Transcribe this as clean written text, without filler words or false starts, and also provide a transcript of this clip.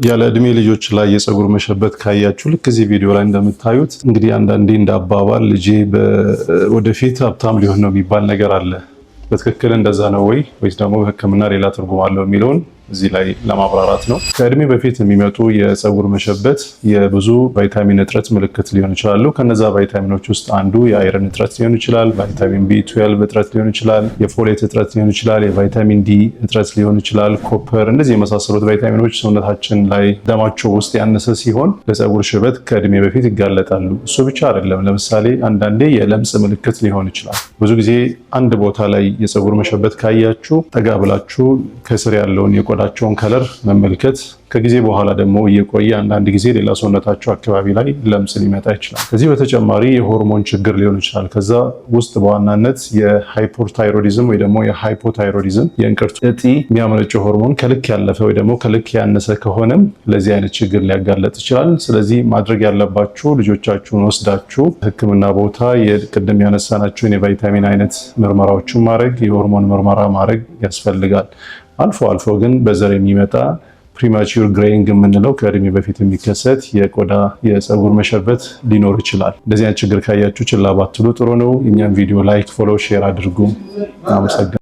ያለ እድሜ ልጆች ላይ የፀጉር መሸበት ካያችሁ፣ ልክ እዚህ ቪዲዮ ላይ እንደምታዩት፣ እንግዲህ አንዳንዴ እንደ አባባል ልጄ ወደፊት ሀብታም ሊሆን ነው የሚባል ነገር አለ። በትክክል እንደዛ ነው ወይ ወይስ ደግሞ በሕክምና ሌላ ትርጉም አለው የሚለውን እዚህ ላይ ለማብራራት ነው። ከእድሜ በፊት የሚመጡ የፀጉር መሸበት የብዙ ቫይታሚን እጥረት ምልክት ሊሆን ይችላሉ። ከነዛ ቫይታሚኖች ውስጥ አንዱ የ iron እጥረት ሊሆን ይችላል። ቫይታሚን B12 እጥረት ሊሆን ይችላል። የ folate እጥረት ሊሆን ይችላል። የቫይታሚን D እጥረት ሊሆን ይችላል። Copper፣ እንደዚህ የመሳሰሉት ቫይታሚኖች ሰውነታችን ላይ ደማቸው ውስጥ ያነሰ ሲሆን ለፀጉር ሽበት ከእድሜ በፊት ይጋለጣሉ። እሱ ብቻ አይደለም። ለምሳሌ አንዳንዴ የለምጽ ምልክት ሊሆን ይችላል። ብዙ ጊዜ አንድ ቦታ ላይ የፀጉር መሸበት ካያችሁ ጠጋ ብላችሁ ከስር ያለውን የቆዳቸውን color መመልከት፣ ከጊዜ በኋላ ደግሞ እየቆየ አንዳንድ ጊዜ ሌላ ሰውነታቸው አካባቢ ላይ ለምጽ ሊመጣ ይችላል። ከዚህ በተጨማሪ የሆርሞን ችግር ሊሆን ይችላል። ከዛ ውስጥ በዋናነት የ hyperthyroidism ወይ ደግሞ የ hypothyroidism፣ የእንቅርቱ እጢ የሚያመነጨው ሆርሞን ከልክ ያለፈ ወይ ደግሞ ከልክ ያነሰ ከሆነም ለዚህ አይነት ችግር ሊያጋለጥ ይችላል። ስለዚህ ማድረግ ያለባችሁ ልጆቻችሁን ወስዳችሁ ሕክምና ቦታ የቅድም ያነሳናቸውን የቫይታሚን አይነት ምርመራዎችን ማድረግ፣ የሆርሞን ምርመራ ማድረግ ያስፈልጋል። አልፎ አልፎ ግን በዘር የሚመጣ premature graying የምንለው ከእድሜ በፊት የሚከሰት የቆዳ የፀጉር መሸበት ሊኖር ይችላል። እንደዚህ አይነት ችግር ካያችሁ ችላ ባትሉ ጥሩ ነው። እኛም ቪዲዮ like፣ follow፣ share አድርጉ። አመሰግናለሁ።